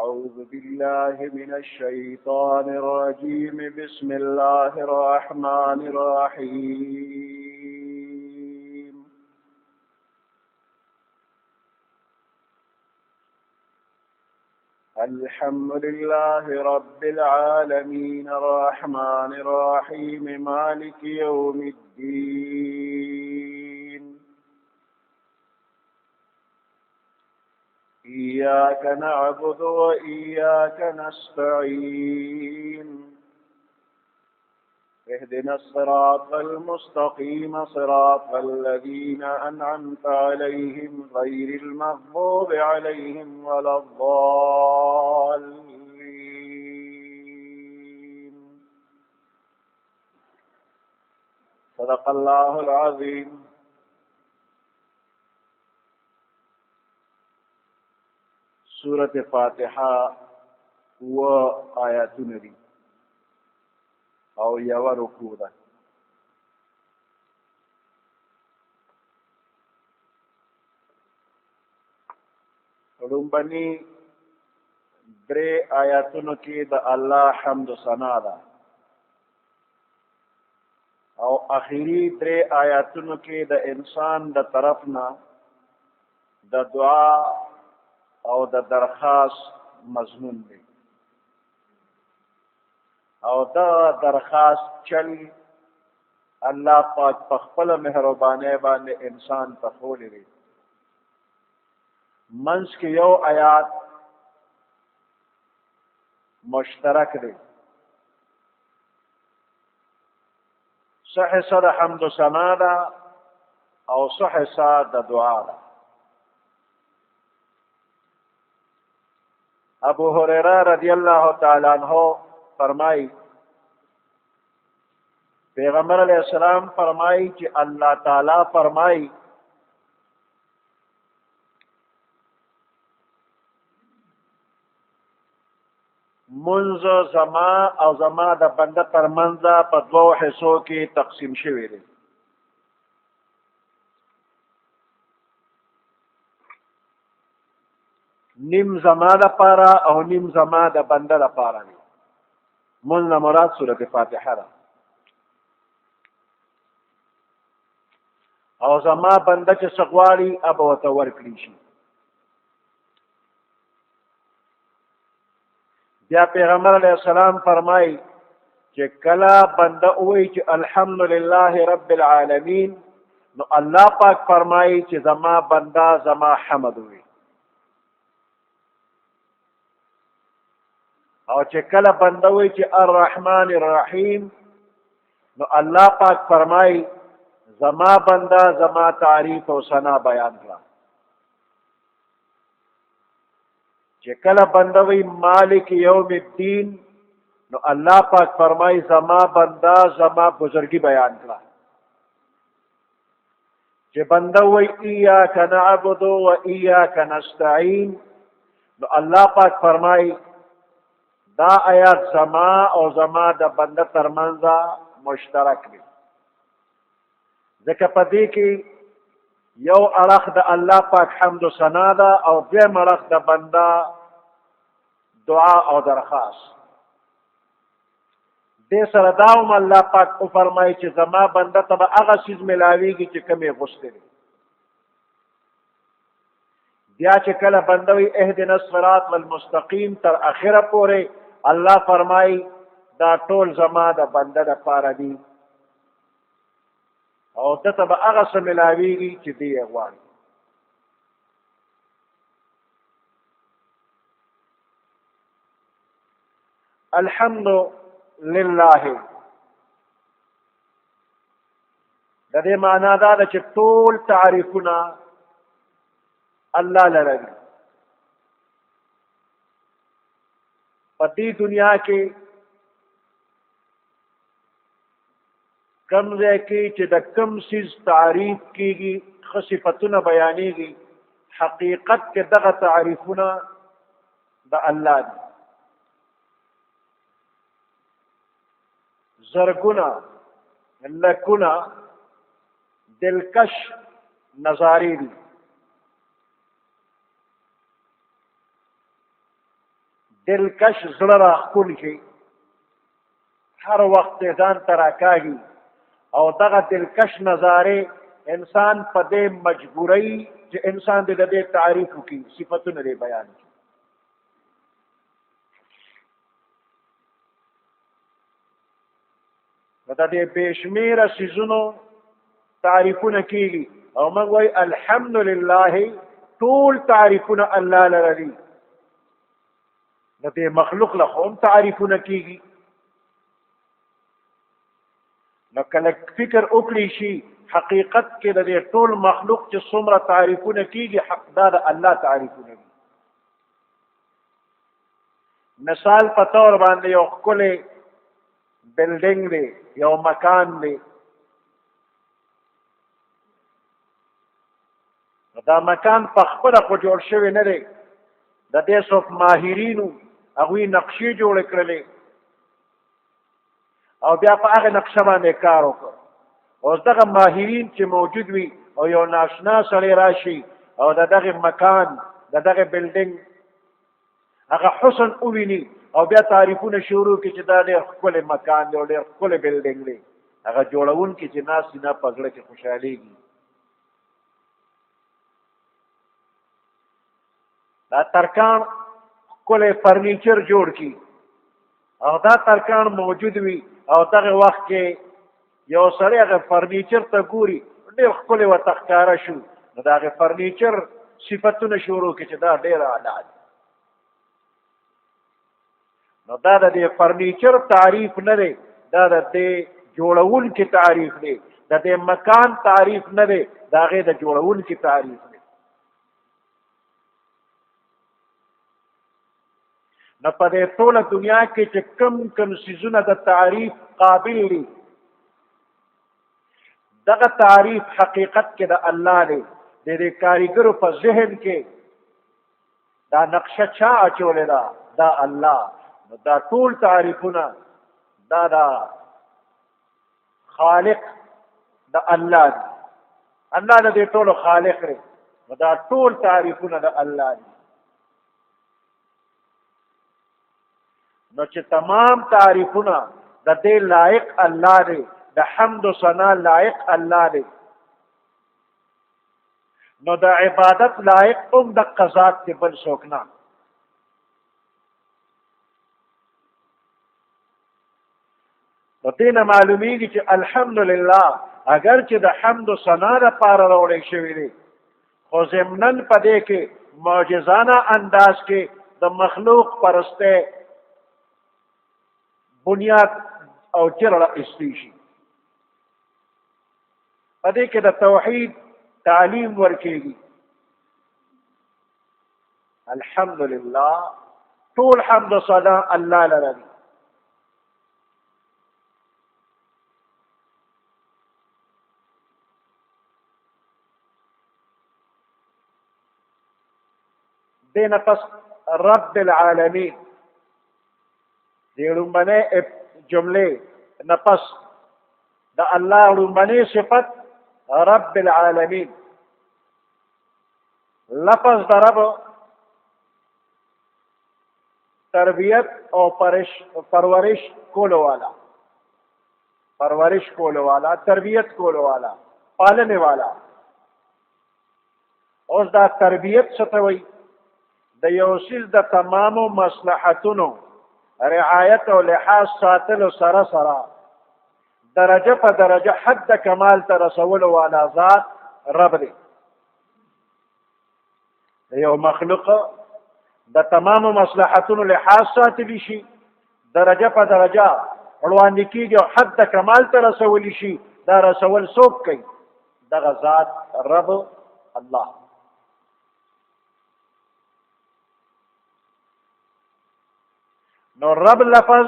أعوذ بالله من الشيطان الرجيم. بسم الله الرحمن الرحيم. الحمد لله رب العالمين الرحمن الرحيم مالك يوم الدين. إياك نعبد وإياك نستعين. اهدنا الصراط المستقيم صراط الذين أنعمت عليهم غير المغضوب عليهم ولا الضالين. صدق الله العظيم. سورة فاتحة و آیاتونه دي او یوه رکوع ده. لومبني درې آیاتونو کې د الله حمد و ثنا ده او اخیری درې آیاتونو کې د انسان د طرف نه د دعا او د درخواست مضمون دی. او دا درخواست چل الله پاک په خپل مهربانۍ باندې انسان ته ښوولی دی. منځ کې یو آیات مشترک دی. څه حصه د حمد و ثنا ده او څه حصه د دعا ده. ابو هريره رضی الله تعالی عنہ فرمایي، پیغمبر علیه السلام فرمایي چې الله تعالی فرمایي منځ زما او زما د بنده تر منځ په دوو حصو کې تقسیم شوی دی. نیم زما د پاره او نیم زما د بنده د پاره دی. مونږ نه مراد سورت فاتحه ده. او زما بنده چې څه غواړي هغه به ورته ورکړي شي. بیا پیغمبر علیه السلام فرمایي چې کله بنده ووایي چې الحمدلله رب العالمین، نو الله پاک فرمایي چې زما بنده زما حمد ووایي. او چې کله بنده وایي چې الرحمن الرحیم، نو الله پاک فرمایي زما بنده زما تعریف او ثنا بیان کړه. چې کله بنده وایي مالک یوم الدین، نو الله پاک فرمایي زما بنده زما بزرګي بیان کړه. چې بنده وایي ایاک نعبد و ایاک نستعین، نو الله پاک فرمایي دا آیات زما او زما د بنده ترمنځ مشترک دی. ځکه په دې کې یو اړخ د الله پاک حمد و ثنا ده او دویم اړخ د بنده دعا او درخواست. دې سره دا هم الله پاک وفرمایي چې زما بنده ته به هغه څیز ملاویږي چې کوم یې غوښتی دی. بیا چې کله بنده وي اهدنا الصراط المستقیم تر اخره پورې، الله فرمایي دا ټول زما د بنده دپاره دي او ده ته به هغه څه ملاویږي چې دی یې غواړي. الحمد لله د دې معنا دا ده چې ټول تعریفونه الله لره دي. په دې دنیا کې کم ځای کې چې د کم څیز تعریف کیږي، ښه صفتونه بیانېږي، حقیقت کې دغه تعریفونه د الله دي. زرګونه لکونه دلکش نظارې دي. دلکش زړه راښکون شي، هر وخت ځان ته راکاږي، او دغه دلکش نظارې انسان په دې مجبوري چې انسان دې د دې تعریف وکړي، صفتونه دې بیان کړي. نو د دې بې شمېره څیزونو تعریفونه کېږي، او موږ وایو الحمدلله ټول تعریفونه الله لره دي. د دې مخلوق له خو هم تعریفونه کېږي. نو کله فکر وکړي شي حقیقت کې د دې ټول مخلوق چې څومره تعریفونه کېږي، حق دا د الله تعریفونه دي. مثال په تور باندې یو ښکلی بلډینګ دی، یو مکان دی، دا مکان په خپله خو جوړ شوی نه دی، د دې څوک ماهرینو هغوی نقشې جوړې کړلې او بیا په هغه نقشه باندې کار وکړ. اوس دغه ماهرین چې موجود وي او یو ناشنا سړی راشي او د دغه مکان د دغه بلډینګ هغه حسن وویني او بیا تعریفونه شروع کړي چې دا ډېر ښکلی مکان دی او ډېر ښکلی بلډینګ دی، هغه جوړونکي چې ناست دي نه په زړه کې خوشحالېږي. دا ترکان ښکلی فرنیچر جوړ کړي او دا ترکان موجود وي او دغه وخت کې یو سړی هغه فرنیچر ته ګوري، ډېر ښکلی ورته ښکاره شو، نو د هغې فرنیچر صفتونه شروع کړي چې دا ډېر اعلی دی. نو دا د دې فرنیچر تعریف نه دی، دا د دې جوړونکي تعریف دی، د دې مکان تعریف نه دی، د هغې د جوړونکي تعریف دی. نو په دې ټوله دنیا کې چې کم کم څیزونه د تعریف قابل دي، دغه تعریف حقیقت کې د الله دی. د دې کاریګرو په ذهن کې دا نقشه چا اچولې ده؟ دا الله. نو دا ټول تعریفونه دا دا خالق د الله دی، الله د دې ټولو خالق دی، نو دا ټول تعریفونه د الله دي. نو چې تمام تعریفونه د دې لایق الله دی، د حمد و ثنا لایق الله دی، نو د عبادت لایق هم د قضات دی، بل څوک نه. نو دې نه معلومیږي چې الحمدلله اگر چې د حمد و ثنا لپاره راوړی شوی دی، خو ضمناً په دې کې معجزانه انداز کې د مخلوق پرسته بنیاد او جرړه ایستی شي. په دې کې د توحید تعلیم ورکیږي. الحمدلله ټول حمد و ثنا الله لره دي. دینه پس رب العالمین دې لومبنه جملې نه پس د الله لومبنه صفت رب العالمین، لفظ د رب تربیت او پرش پرورش کولو والا، پرورش کولو والا، تربیت کولو والا، پالنې والا. اوس دا تربیت څه ته وایي؟ د یو څیز د تمامو مصلحتونو رعایت او لحاظ ساتلو سره سره درجه په درجه حد د کمال ته رسولو والا ذات رب دی. د یو مخلوق د تمامو مصلحتونو لحاظ ساتلی شي، درجه په درجه وړاندې کېږي او حد د کمال ته رسولی شي. دا رسول څوک کوي؟ دغه ذات رب الله. نو رب لفظ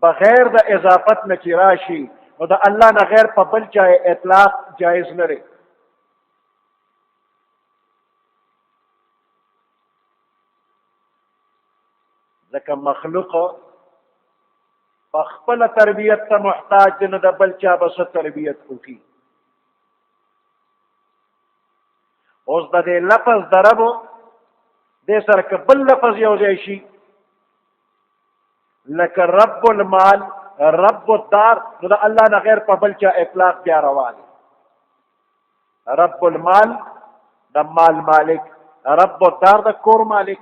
بغیر د اضافت نه چې راشي، نو د الله نه غیر په بل چا اطلاق جایز نه دی. ځکه مخلوق په خپل تربیت ته محتاج دی، نو د بل چا به څه تربیت وکړي؟ اوس د دې لفظ د رب دې سره که بل لفظ یو ځای شي، لکه رب المال، رب الدار، نو د الله نه غیر په بل چا اطلاق بیا روا دی. رب المال د مال مالک، رب الدار د کور مالک.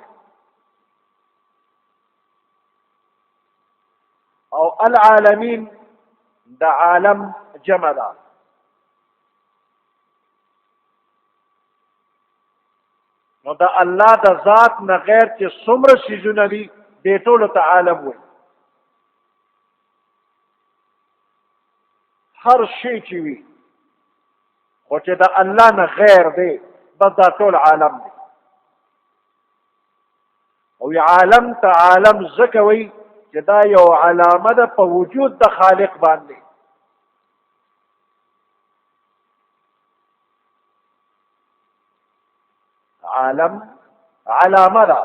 او العالمین د عالم جمع ده. نو د الله د ذات نه غیر چې څومره څیزونه دي، دې ټولو ته عالم وایي. هر شی چې وي، خو چې د الله نه غیر دی، بس دا ټول عالم دی. او عالم ته عالم ځکه وایي چې دا یو علامه ده په وجود د خالق باندې. عالم علامه ده،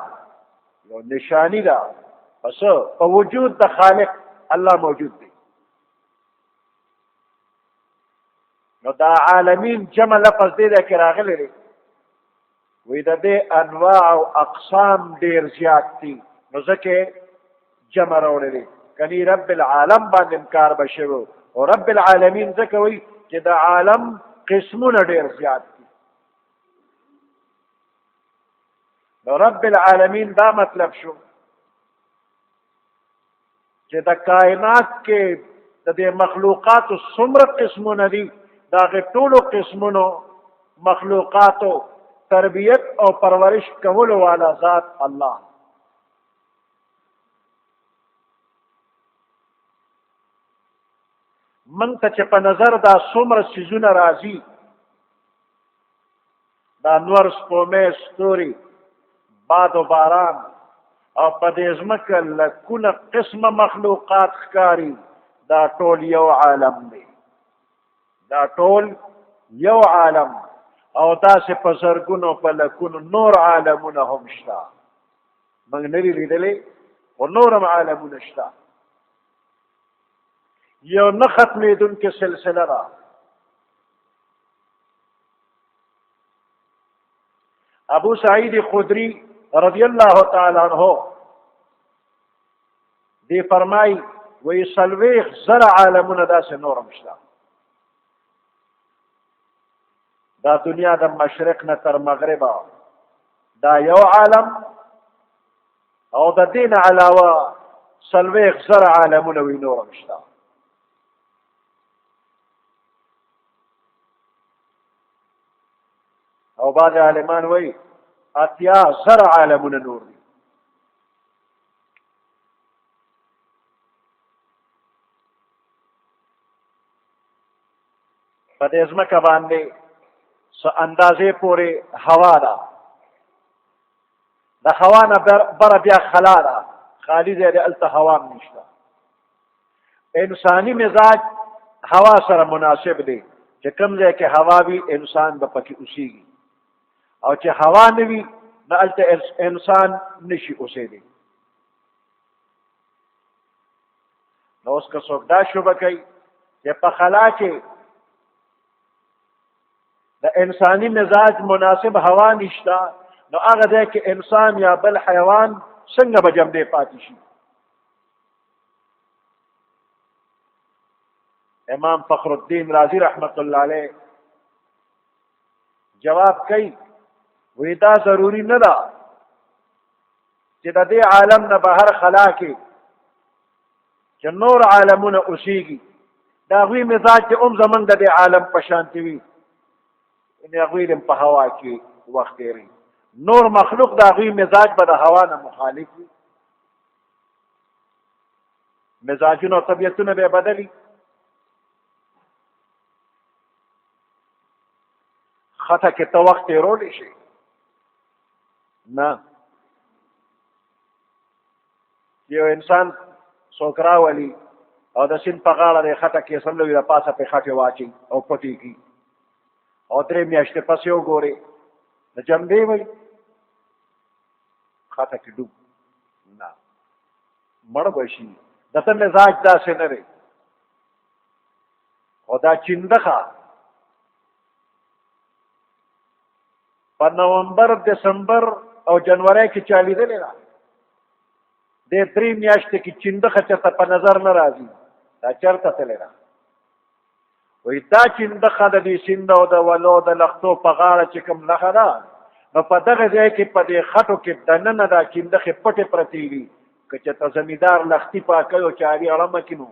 یو نشانی ده، پس په وجود د خالق الله موجود دی. نو دا عالمین جمع لفظ دی دا کې راغلی دی. وی د دې انواع او اقسام ډیر زیات دي، نو ځکه جمع راوړی دی. کني رب العالم باندې کار به شوی، او رب العالمین ځکه وایي چې د عالم قسمونه ډیر زیات دي. نو رب العالمین دا مطلب شو چې د کائنات کې د دې مخلوقاتو څومره قسمونه دي، د هغې ټولو قسمونو مخلوقاتو تربیت او پرورش کولو والا ذات الله. من ته چې په نظر دا څومره څیزونه راځي، دا نور، سپومې، ستوري، باد و باران، او په دې ځمکه لکونه قسمه مخلوقات ښکاري، دا ټول یو عالم دی. دا ټول یو عالم، او داسې په زرګونو په لکونو نور عالمونه هم شته، موږ نه دي لیدلي، خو نور هم عالمونه شته. یو نه ختمېدونکې سلسله ده. ابو سعید خدری رضی الله تعالی عنہ دی فرمای وی سلویخ زر عالمونه داسې نورم شته. دا دنیا د مشرق نه تر مغربه دا یو عالم، او د دین علاوه سلویخ زر عالمونه وی نورم شته. او بعض عالمان وایي 80,000 عالمونه نور دي. په دې ځمکه باندې څه اندازې پورې هوا ده، د هوا نه بره بیا خلا ده، خالي ځای دی، هلته هوا هم نشته. انساني مزاج هوا سره مناسب دی، چې کوم ځای کې هوا وي انسان به پکې اوسېږي، او چې هوا نه وي نو هلته انسان نشي اوسېدی. نو اوس که څوک دا شبه کوي چې په خلا کې د انساني مزاج مناسب هوا نشته، نو هغه ځای کې انسان یا بل حیوان څنګه به جمدې پاتې شي؟ امام فخر الدین رازی رحمت الله علیه جواب کوي، وی دا ضروری نه ده چې د دې عالم نه بهر خلا کې چې نور عالمونه اوسېږي، د هغوی مزاج چې هم زمونږ د دې عالم په شانتې وي، یعنې هغوی هم په هوا کې وخت تېروي. نور مخلوق د هغوی مزاج به د هوا نه مخالف وي، مزاجونه او طبیعتونه به بدلي. خطه کې ته وخت تېرولی شي؟ نه. یو انسان څوک راولي او د سیند په غاړه د خټه کې سملوي، د پاسه پې خټې واچوي او پټې کړي، او 3 میاشتې پس یې وګورې، د جنبې وي خټه کې ډوب، نه مړ به شي. د ده مزاج داسې نه دی. خو دا چیندخه په نومبر، دسمبر او جنورۍ کې چا لیدلې ده؟ د درې میاشتې کې چیندخه چېرته په نظر نه راځي، دا چېرته تللې ده؟ وایي دا چیندخه د دې سیند او د ولو د لښتو په غاړه چې کوم لښه ده، نو په دغه ځای کې په دې خټو کې دننه دا چیندخې پټې پرتې دي. که چېرته زمیندار لښتي پاکوي او چاري اړمه کړي نو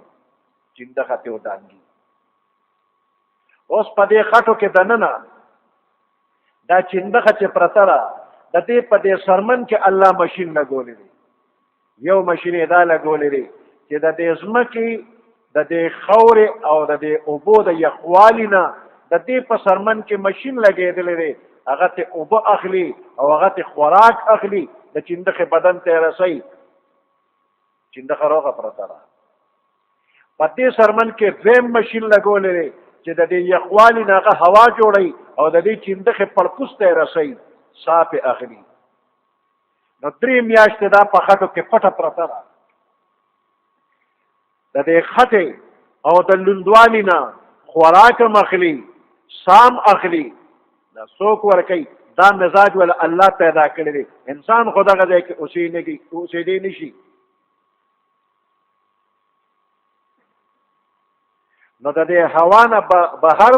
چیندخه ترې ودانګي. اوس په دې خټو کې دننه دا چیندخه چې پرته ده، د دې په دې سرمن کې الله ماشین لګولی دی. یو ماشین یې دا لګولی دی چې د دې ځمکې د دې خاورې او د دې اوبو د یخوالي نه د دې په سرمن کې ماشین لګېدلی دی، هغه ته اوبه اخلي او هغه ته خوراک اخلي، د چیندخې بدن ته یې رسوي. چیندخه روغه پرته ده. په دې سرمن کې دویم ماشین لګولی دی چې د دې یخوالي نه هغه هوا جوړوي او د دې چیندخې پړکوس ته یې رسوي، ساه پرې اخلي. نو درې میاشتې دا په خټو کې پټه پرته ده. د دې خټې او د لوندوالي نه خوراک هم اخلي، سام اخلي. دا څوک ورکوي؟ دا مزاج ول الله پیدا کړی دی. انسان خو دغه ځای کې اوسېدی نه شي. نو د دې هوا نه بهر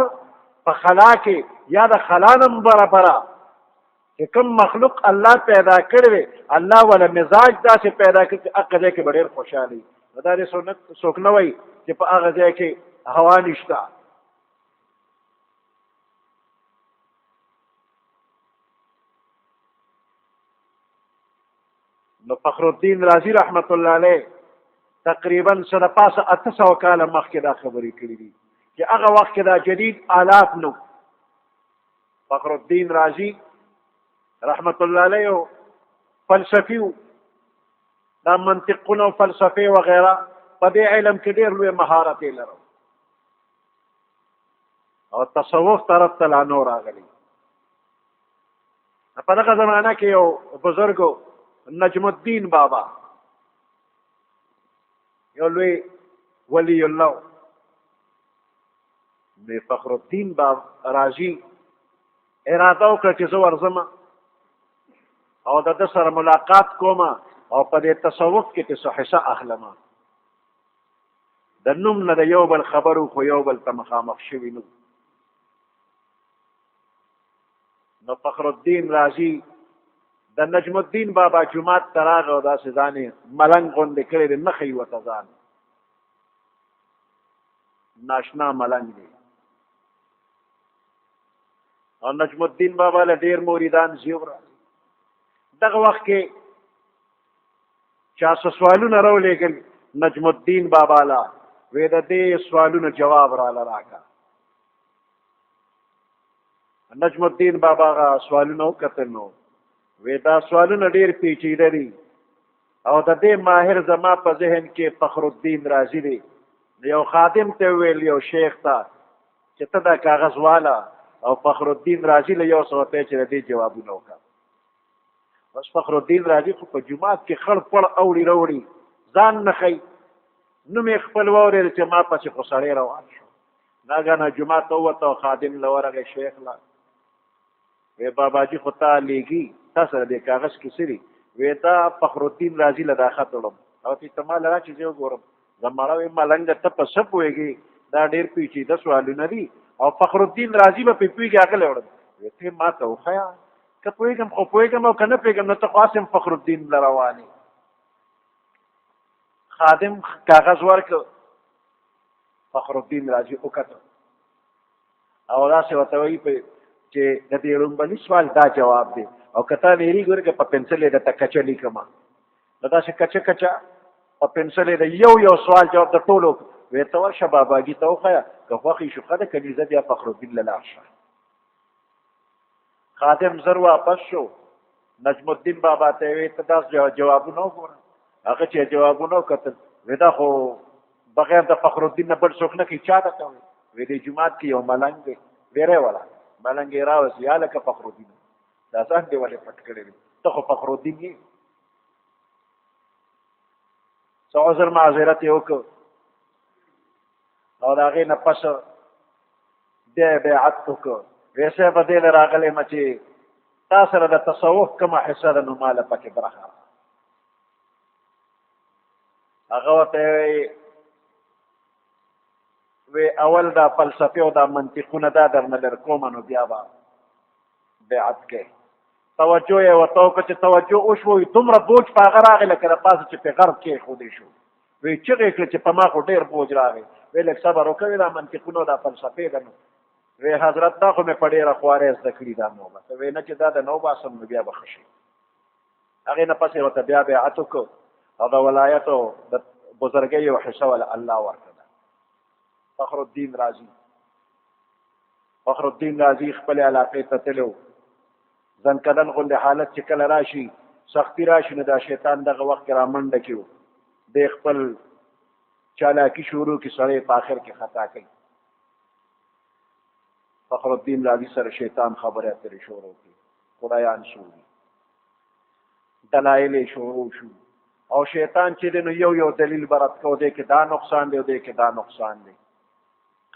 په خلا کې یا د خلا نه برابره چې کوم مخلوق الله پیدا کړی دی، الله ولا مزاج داسې پیدا کړی چې هغه ځای کې به ډېر خوشحاله وي. نو دا دې څوک نه وایي چې په هغه ځای کې هوا نشته. نو فخر الدین رازی رحمت الله علیه تقریبا څه د پاسه 800 کاله مخکې دا خبرې کړې دي چې هغه وخت کې دا جدید آلات نو. فخر الدین رازی رحمت الله علیه فلسفي، دا منطقونه او فلسفې وغیره په دې علم کې ډېر لوی مهارت یې لرو او تصوف طرف ته لا نور راغلی. په دغه زمانه کې یو بزرګ نجم الدین بابا، یو لوی ولی الله، د فخر الدین باب رازي اراده وکړه چې زه ورځم او د ده سره ملاقات کوم او په دې تصوف کې څه حصه اخلم. د نوم نه د یو بل خبرو خو یو بل ته مخامخ شوي نو. نو فخر الدین رازي د نجم الدین بابا جومات ته راغی او داسې ځان یې ملنګ غوندې کړی دی، نه ښیي ورته ځان، ناشنا ملنګ دی. او نجم الدین بابا له ډېر مریدان زیور راځي. دغه وخت کې چا څه سوالونه راولېږل نجم الدین بابا له، وې د دې سوالونو جواب راله راکړه. نجم الدین بابا هغه سوالونه وکتل نو وې دا سوالونه ډېر پیچیده دي او د دې ماهر زما په ذهن کې فخر الدین رازي دی. یو خادم ته ویل، یو شیخ ته، چې ته دا کاغذ واله او فخر الدین رازي له یو څه روپۍ چې د دې جوابونه وکړه. بس فخر الدین رازي خو په جومات کې خړ پړ اوړي راوړي، ځان نه ښیي. نوم یې خپل واورېد چې ما پسې خو سړی روان شو. ناګهانه جومات ته ووته او خادم له ورغی شیخ له، وی بابا جي خو تا لیږي، تا سره دې کاغذ کې څه دي؟ وی دا فخر الدین رازي له دا خط وړم. او ته ما له راچې زه وګورم. زمړه وی ملنګ ته په څه پوهېږې؟ دا ډېر پیچیده سوالونه دي او فخر الدین رازي به پرې پوهېږي، هغه له وړم. وی ته ما ته وښیه که پوهېږم خو پوهېږم او که نه پوهېږم نو ته خو هسې هم فخر الدین له روان یې. خادم کاغذ ورکړ، فخر الدین رازي وکتل او داسې ورته وایي چې د دې لومبني سوال دا جواب دی او که تا ویرېږي ورکه په پنسل یې درته کچه لیکم. نو داسې کچه کچه په پنسل یې د یو یو سوال جواب د ټولو. وی ته ورشه باباجي ته وښیه، که خوښ یې شو ښه ده، که نه ځه بیا فخر الدین له لاړ شه. خادم زر واپس شو، نجم الدین بابا ته وی ته داس جوابونه وګوره. هغه چې جوابونه وکتل وی دا خو بغیر د فخر الدین نه بل څوک نه کوي. چا درته وی؟ وی دې جومات کې یو ملنګ دی. ویری ولا ملنګ یې راوست، یا لکه فخر الدین دا ځان دې ولې پټ کړی دی؟ ته خو فخر الدین یې. څه عذر معذرت یې وکړ او د هغې نه پس بیا یې بیعت وکړ. وی صاحب دې له راغلی یم چې تا سره د تصوف کومه حصه ده نو ماله پکې برخه. هغه ورته وی اول دا فلسفه او دا منطقونه دا درنه لر کوم نو بیا به بیعت کې. توجه یې ورته وکړه، چې توجه وشو دومره بوج په هغه راغی لکه د پاسه چې په غرب کې ایښودی شو. وی چغې کړې چې په ما خو ډېر بوج راغی. وی لږ صبر وکړئ، دا منطقونه دا فلسفې ده. نو وی حضرت دا خو مې په ډېره خوارۍ زده کړي دا نو بس. وی نه چې دا د نو باسم نو بیا به ښه شي. هغې نه پس یې ورته بیا بیعت وکړو او د ولایت او د بزرګۍ یو حصه وله الله ورکړه. فخر الدین رازي، فخر الدین رازي خپلې علاقې ته تللی و. ځنکدن غوندې حالت چې کله راشي، سختی راشي، نو دا شیطان دغه وخت کې رامنډه کړي، دی خپل چالاکي شروع کړي، سړی په آخر کې خطا کوي. فخر الدین رازي سره شیطان خبرې اترې شروع کړي، خدایان شروع، دلایل یې شروع شو. او شیطان چې دی نو یو یو دلیل برت کو، دی کې دا نقصان دی او دی کې دا نقصان دی.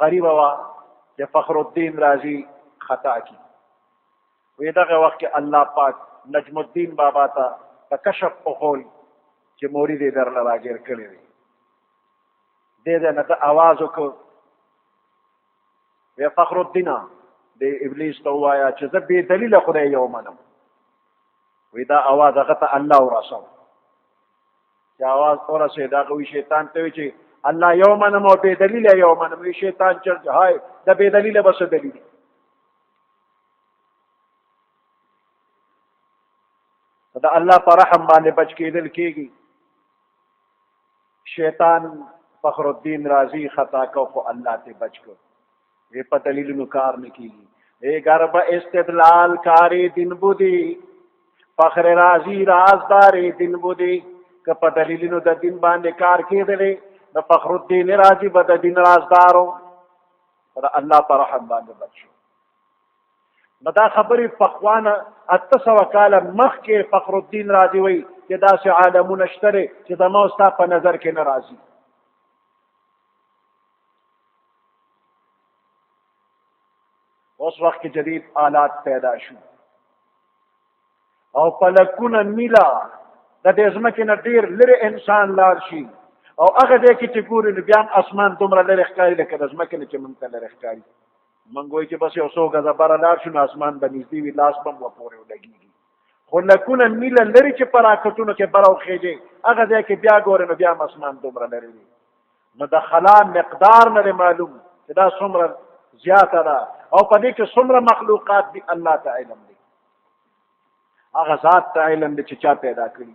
قریبه وه چې فخر الدین رازي خطا کی. وی دغه وخت کې الله پاک نجم الدین بابا ته په کشف وښول چې مرید یې درله راګیر کړی دی. دې ځای نه ته اواز وکړ، وی فخر الدین د ابلیس ته ووايه چې زه بې دلیله خدای یو منم. وی دا اواز هغه ته الله ورسوه. چې اواز ورسېد هغه وی شیطان ته وی چې الله یو منم او بې دلیله یو منم. وی شیطان چې های د بې دلیله به څه دلیل؟ د الله په رحم باندې بچ کېدل کېږي. شیطان فخر الدین رازی خطا کو خو الله ته بچ کو. وی په دلیلونو کار نه کیږي. ای ګرب استدلال کاری دین بودی، فخر رازی رازدار دین بودی. که په دلیلونو د دین باندې کار کېدلی نو فخر الدین رازی به د دین رازدارو. پر الله په رحم باندې بچ شو. نو دا خبرې پخوانه 800 کاله مخکې فخر الدین رازي وایي چې داسې عالمونه شته دی چې زما او ستا په نظر کې نه راځي. اوس وخت کې جدید آلات پیدا شو او په لکونه میله د دې ځمکې نه ډېر لرې انسان لاړ شي او هغه ځای کې چې ګوري نو بیا هم اسمان دومره لرې ښکاري لکه د ځمکې نه چې موږ ته لرې ښکاري. موږ وایو چې بس یو څو ګزه بره لاړ شو نو اسمان به نږدې وي، لاس به هم ورپورې ولګېږي. خو لکونه میله لرې چې په راکټونو کې بره وخېژې هغه ځای کې بیا ګورې نو بیا هم اسمان دومره لرې وي. نو د خلا مقدار نه دی معلوم چې دا څومره زیاته ده او په دې کې څومره مخلوقات دي. الله ته علم دی، هغه ذات ته علم دی چې چا پیدا کړي.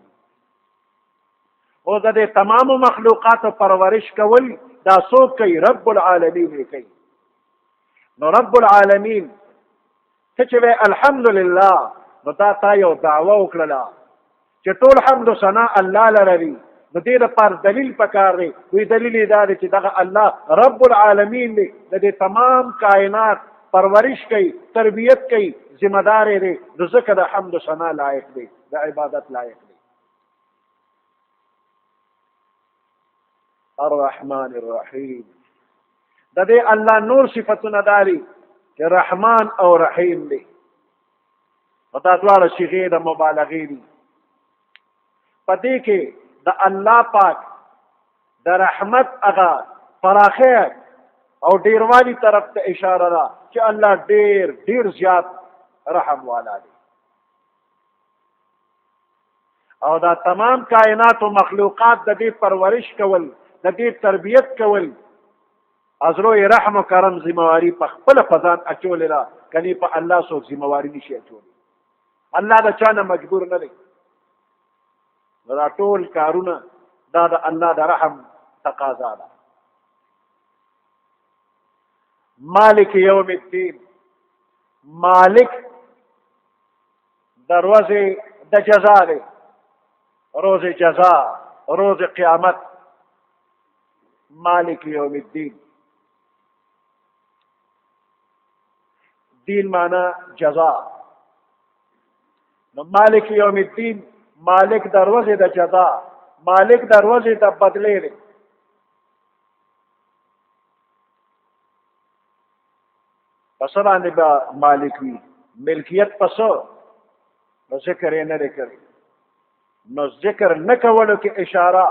او د دې تمامو مخلوقاتو پرورش کول دا څوک کوي؟ رب العالمین یې کوي. نو رب العالمین ته چې وایې الحمدلله، نو دا تا یو دعوه وکړله چې ټول حمد و ثنا الله لره وي. نو دې لپاره دلیل پکار دی. وی دلیل یې دا دی چې دغه الله رب العالمین دی، د دې تمام کائنات پرورش کوي، تربیت کوي، ذمہ دار یې دی، نو ځکه د حمد و ثنا لایق دی، د عبادت لایق دی. الرحمن الرحیم، د دې الله نور صفتونه داري چې رحمان او رحیم دی. او دا دواړه صیغې د مبالغې دي. په دې کې د الله پاک د رحمت هغه فراخی او ډیروالي طرف ته اشاره ده چې الله ډیر ډیر زیات رحم والا دی. او دا تمام کائنات او مخلوقات د دې پرورش کول، د دې تربیت کول، ازرو رحم او کرم ذمہواری په خپل فزان اچولې ده. کني په الله څوک ذمہواری نشي اچولی. الله د چا نه مجبور نه دی. دا ټول کارونه دا د الله د رحم تقاضا ده. مالک یوم الدین، مالک د ورځې د جزا دی، روز جزا، روز قیامت، مالک یوم الدین. دین معنا جزا، نو مالک یوم الدین مالک د ورځې د جزا، مالک د ورځې د بدلې دی. په څه باندې به مالک وي؟ ملکیت په څه؟ نو ذکر یې نه دی کړی. نو ذکر نه کولو کې اشاره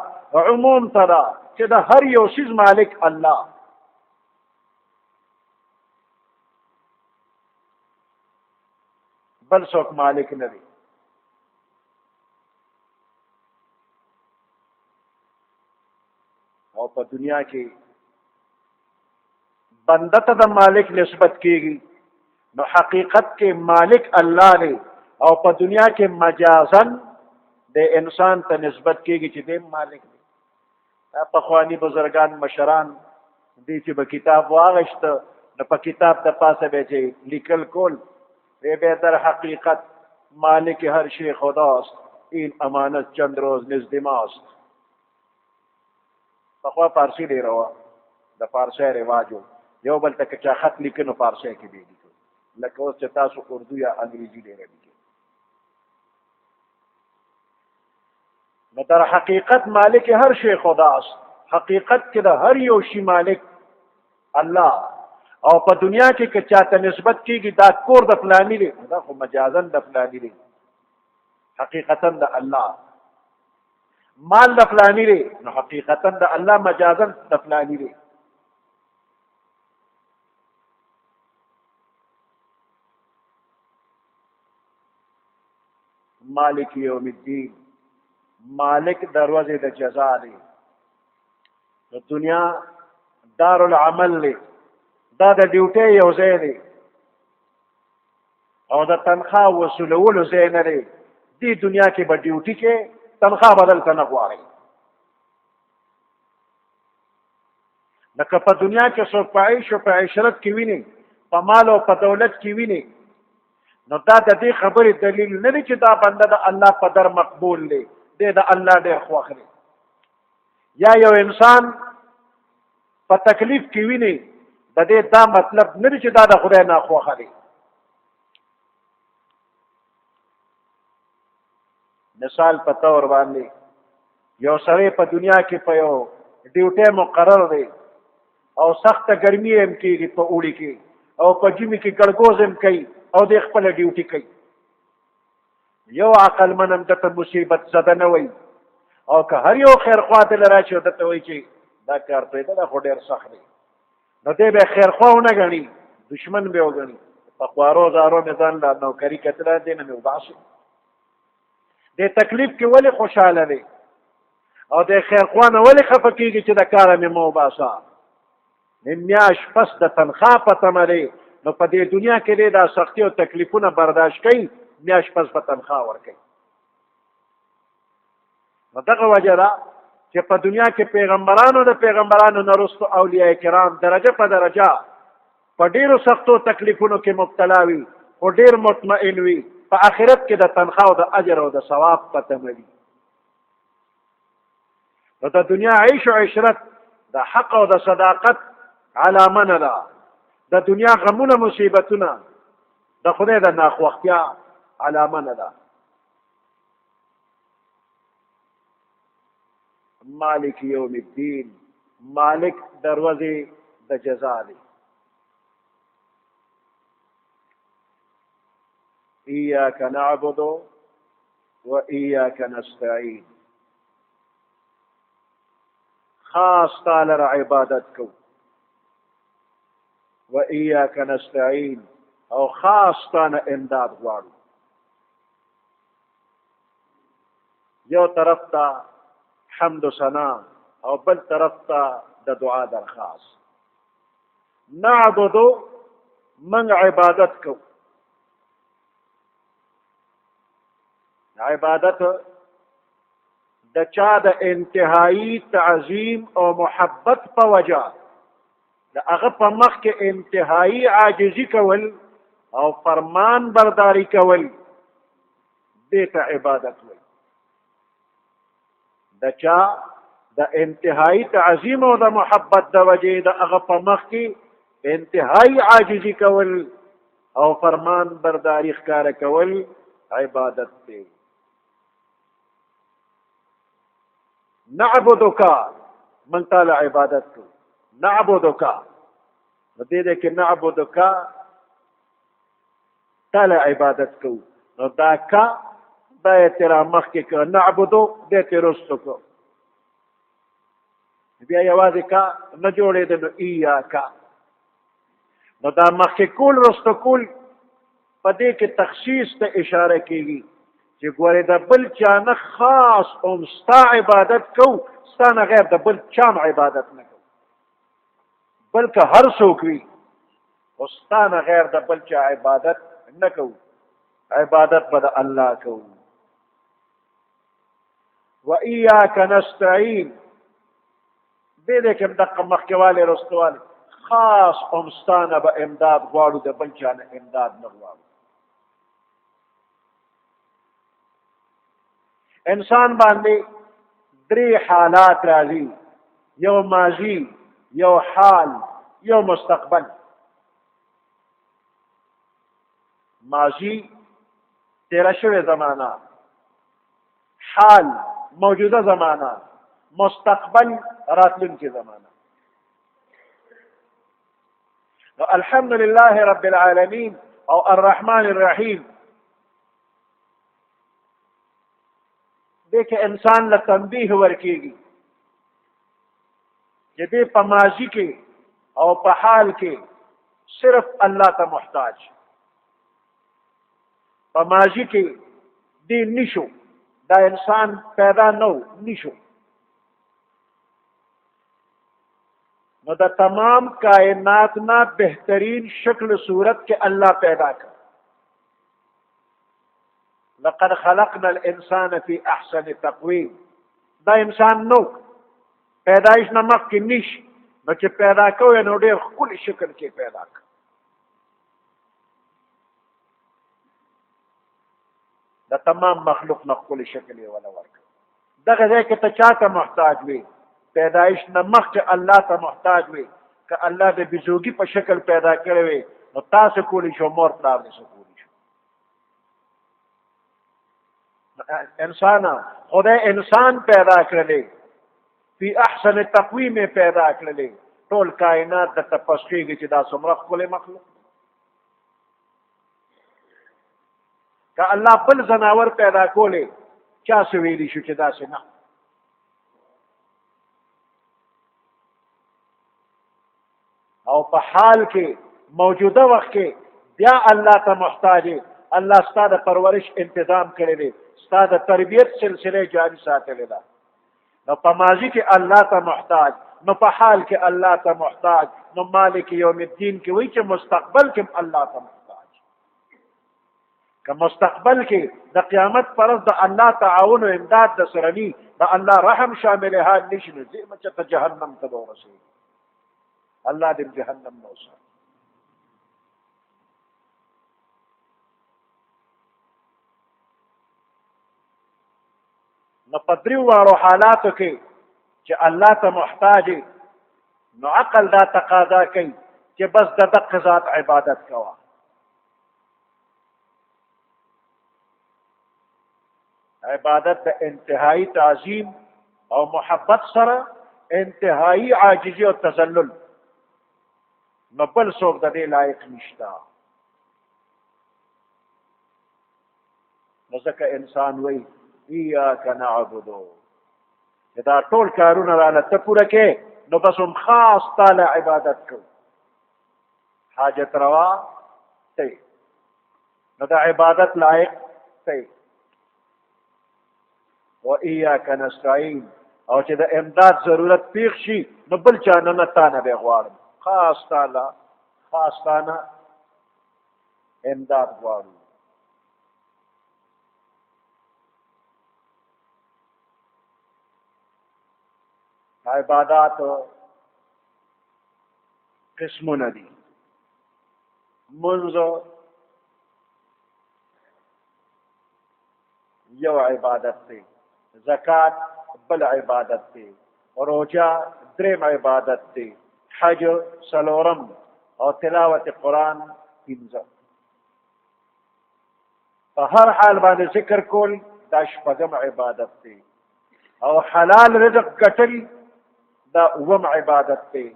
عموم ته ده چې د هر یو څیز مالک الله. بل څوک مالک نه دی. او په دنیا کې بنده ته د مالک نسبت کیږي، نو حقیقت کې مالک الله دی، او په دنیا کې مجازن د انسان ته نسبت کیږي چې دی مالک دی. دا پخواني بزرګان مشران دی چې به کتاب واغشت، نو په کتاب د پاسه به چې لیکل کول، وی به در حقیقت مالک هر شی خداست، این امانت چند روز نزد ماست. پخوا فارسی ډېره وه، د فارسۍ رواج و، یو بل ته که چا خط لیکه نو فارسۍ کې به یې لیکه، لکه اوس چې تاسو اردو یا انګریزي ډېره لیکئ. نو در حقیقت مالک هر شی خداست، حقیقت کې د هر یو شی مالک الله. او په دنیا کې که چاته نسبت کیږي دا کور د فلانی دی، دا خو مجازن د فلانی دی، حقیقتا د الله. مال د فلانی دی، نو حقیقتا د الله، مجازن د فلانی دی. مالک یوم الدین، مالک دروازې د جزا دی. د دنیا دار العمل دی، دا د ډیوټۍ یو ځای دی او د تنخوا وصولولو ځای نه دی. دې دنیا کې به ډیوټي کې تنخوا به دلته نه غواړي. لکه په دنیا کې څوک په عیش او په عشرت کې ویني، په مال او په دولت کې ویني، نو دا د دې خبرې دلیل نه دی چې دا بنده د الله په در مقبول دی، دی د الله ډېر خوښ دی. یا یو انسان په تکلیف کې ویني، د دې دا مطلب نه دی چې دا د خدای نه خوښه دی. مثال په تور باندې یو سړی په دنیا کې په یو ډیوټه مقرر دی او سخته ګرمي هم کېږي په اوړي کې او په ژمي کې ګړګوز هم کوي او دی خپله ډیوټي کوي. یو عقل من هم دته مصیبت زده نه وي، او که هر یو خیرخوا ته راشي او دته وایي چې دا کار پرېږده، دا خو ډېر سخت دی، نو دی به خیرخوا ونه ګڼي، دښمن به وګڼي. په خوارو زارو مې ځان له نوکري کتله، دی نه مې وباسي. د تکلیف کې ولې خوشحاله دی او د خیرخوا نه ولې خفه کېږي چې د کاره مې مه وباسه؟ میاش پس د تنخوا په تمه دی، نو په دې دنیا کې دی دا سختي او تکلیفونه برداشت کوي، میاش پس به تنخوا ورکوي. نو دغه وجه ده چې په دنیا کې پیغمبرانو د پیغمبرانو نه وروسته اولیاء کرام درجه په درجه په ډیرو سختو تکلیفونو کې مبتلا وي، خو ډیر مطمئن وي، په آخرت کې د تنخوا او د اجر او د ثواب په تمه وي. نو د دنیا عیش او عشرت د حق او د صداقت علامه نه ده. د دنیا غمونه مصیبتونه د خدای د ناخوښتیا علامه نه ده. مالک یوم الدین، مالک دروازې د جزا دی. ایاک نعبد و ایاک نستعین، خاص تعالی را عبادت کو، و ایاک نستعین او خاص تانه امداد غواړو. یو طرف ته حمد و ثنا او بل طرف ته د دعا درخواست. نعبدو من عبادت کو، عبادت د چا د انتهایی تعظیم او محبت په وجه د هغه په مخ کې انتهایی عاجزي کول او فرمان برداری کول، دې ته عبادت وایي. د چا د انتهایی تعظیم او د محبت د وجې د هغه په مخ کې انتهایی عاجزي کول او فرمان برداری ښکاره کول عبادت دی. نعبدک، من تعالی عبادت کو، نعبدک، نو دې دې کې نعبدک تعالی عبادت کو، نو دا کا دا یې ترې رامخکې کړه، نعبدو دی ترې وروستو کړو، بیا یوازې کا نه جوړېده، نو ایاکا. نو دا مخکې کول وروستو کول په دې کې تخصیص ته اشاره کیږي چې ګورې د بل چا نه خاص او ستا عبادت کو، ستا نه غیر د بل چا عبادت نه کو، بلکې هر څوک وي خو ستا نه غیر د بل چا عبادت نه کوو، عبادت به د الله کوو. و ایاک نستعین، دې دې کې هم دقه مخکېوالی وروستوالی، خاص هم ستا نه به امداد غواړو، د بل چا نه امداد نه غواړو. انسان باندې درې حالات راځي، یو ماضي، یو حال، یو مستقبل. ماضي تیره شوې زمانہ، حال موجوده زمانہ، مستقبل راتلونکې زمانہ. نو الحمد لله رب العالمین او الرحمن الرحیم، دې کې انسان له تنبیه ورکیږي چې دې په ماضي کې او په حال کې صرف الله ته محتاج. په ماضي کې دې نشو، دا انسان پیدا نو نشو، نو د تمام کائنات نه بهترین شکل صورت کې الله پیدا کړ. لقد خلقنا الانسان في احسن تقویم. دا انسان نو پیدایش نه مخکې نش، نو چې پیدا کوی نو ډېر ښکلي شکل کې پیدا کړ. د تمام مخلوق نه ښکلي شکل یې وله ورکړ. دغه ځای کې ته چا ته محتاج وې؟ پیدایش نه مخکې الله ته محتاج وې. که الله د بیزوګي په شکل پیدا کړی وي نو تاسو کولی شو، مور پلار دې څه کولی شو؟ انسان خدای انسان پیدا کړلی، فی احسن تقویم پیدا کړلی، ټول کائنات د تپسخېږي چې دا څومره ښکلی مخلوق. که الله بل ځناور پیدا کولی چا څه ویلی شو چې داسې نه؟ او په حال کې موجوده وخت کې بیا الله ته محتاج. الله ستا د پرورش انتظام کړی دی، ستا د تربیت سلسله جاری ساتلې ده. نو په ماضي کې الله ته محتاج، نو په حال کې الله ته محتاج، نو مالک یوم الدین کې وایي چې مستقبل کې الله ته محتاج. که مستقبل کې د قیامت پر ورځ د الله تعاون او امداد د سره ني، د الله رحم شامل حال نشي، نو زه چې ته جهنم ته به ورسېږي. الله دې جهنم نه وساتي. نو په دریو واړو حالاتو کې چې الله ته محتاج، نو عقل دا تقاضا کوي چې بس د دقه ذات عبادت کوه. عبادت د انتهایی تعظیم او محبت سره انتهایی عاجزی او تذلل، نو بل څوک د دې لایق نشته. نو ځکه انسان وایي ایاک نعبدو، چې دا ټول کارونه راله ته پوره کې، نو بس هم خاص تعالی عبادت کو، حاجت روا ته، نو د عبادت لایق ته. و ایاک نستعین، او چې د امداد ضرورت پیښ شي نو بل چا نه، نه تا نه به غواړم، خاص تعالی، خاص تا نه امداد غواړو. عبادات قسمونه دي. منځ یو عبادت دی، زکات بل عبادت دی، روجا دریم عبادت دی، حج څلورم، او تلاوت قرآن پنځه. په هر حال باندې ذکر کول دا شپږم عبادت دی، او حلال رزق ګټل دا اووم عبادت دی،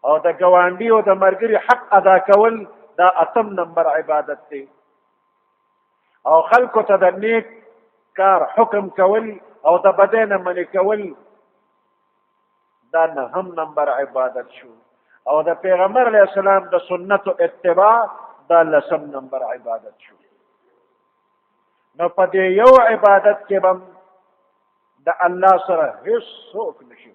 او د ګاونډي او د مرګري حق ادا کول دا اتم نمبر عبادت دی. او خلکو ته د نیک کار حکم کول او د بدۍ نه منع کول، دا نهم نمبر عبادت شو. او د پیغمبر علیه السلام د سنتو اتباع دا لسم نمبر عبادت شو. نو په دې یو عبادت کې به د الله سره هیڅ څوک نشي.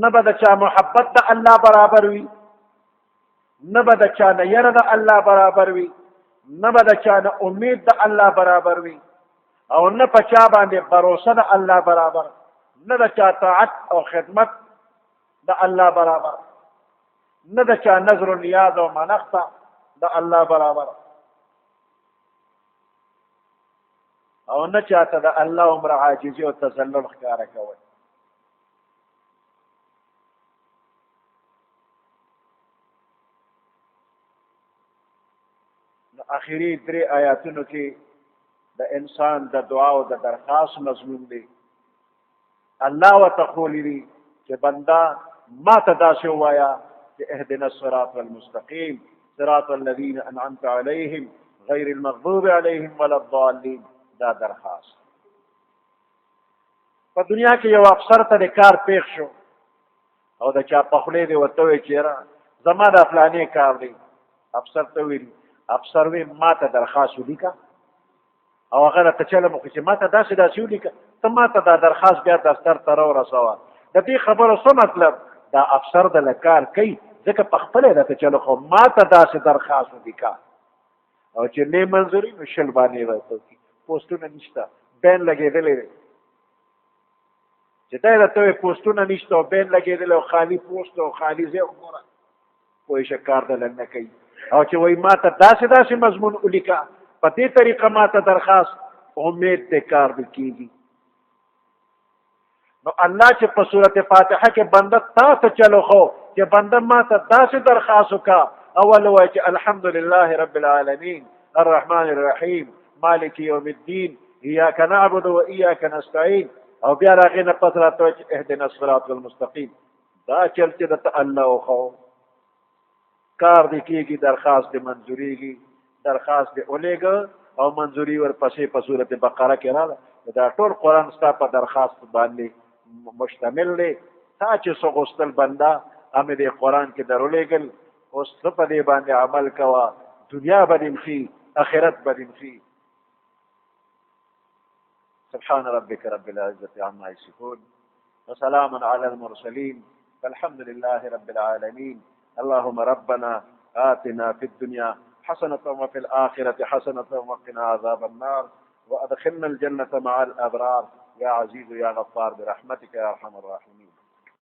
نه به د چا محبت د الله برابر وي، نه به د چا نه یره د الله برابر وي، نه به د چا نه امید د الله برابر وي، او نه په چا باندې باروسه د الله برابر، نه د چا طاعت او خدمت د الله برابر، نه د چا نظر و نیاز او منښته د الله برابر، او نه چاته د الله عمر عاجزي او تذلل ښکاره کوي. نو اخیری درې آیاتونو کې د انسان د دعا او د درخواست مضمون دی. الله ورته ښوولي دي چې بنده ما ته داسې ووایه چې اهدنا الصراط المستقیم صراط الذین انعمت علیهم غیر المغضوب علیهم ولا الضالین. دا درخواست په دنیا کې یو افسر ته د کار پیښ شو او د چا په خولې دی ورته وویل چې یاره زما دا فلانې کار دی. افسر ته ویلي، افسر وی ما ته درخواست ولیکه، او هغه راته چلم وکړي چې ما ته داسې داسې ولیکه، ته ما ته دا درخواست بیا دفتر ته راورسوه. د دې خبرو څه مطلب؟ دا افسر د له کار کوي ځکه په خپله یې راته چلو، خو ما ته داسې درخواست ولیکه، او چې نه منظوري نو شل باندې راته وکړي. پوسټونه نشته، بین لګېدلی دی چې دا راته وایي پوسټونه نشته او بین لګېدلی او خالي پوسټ او خالي ځای وګوره، پوه شه کار دله نه کوي. او چې وایي ما ته داسې داسې مضمون ولیکه، په دې طریقه ما ته درخواست، امید دې کار دې کېږي. نو الله چې په سورت فاتحه کې بنده تا ته چلو خو چې بنده ما ته داسې درخواست وکړه، اول وایي چې الحمدلله رب العالمین الرحمن الرحیم مالک یوم الدین ایاک نعبد و ایاک نستعین، او بیا راغې نه پس راته وایي چې اهدنا الصراط المستقیم. دا چل چې درته الله وښو کار دې کېږي، درخواست دې منظورېږي، درخواست دې ولېږه او منظوري ورپسې په سورت بقره کې راغله. دا ټول قرآن ستا په درخواست باندې مشتمل دی. تا چې څه غوښتل بنده همې دې قرآن کې درولېږل، اوس ته په دې باندې عمل کوه، دنیا به دې ښي، آخرت به دې ښي. سبحان ربك رب العزة عما يصفون وسلام على المرسلين والحمد لله رب العالمين. اللهم ربنا آتنا في الدنيا حسنة وفي الآخرة حسنة وقنا عذاب النار وأدخلنا الجنة مع الأبرار يا عزيز يا غفار برحمتك يا أرحم الراحمين.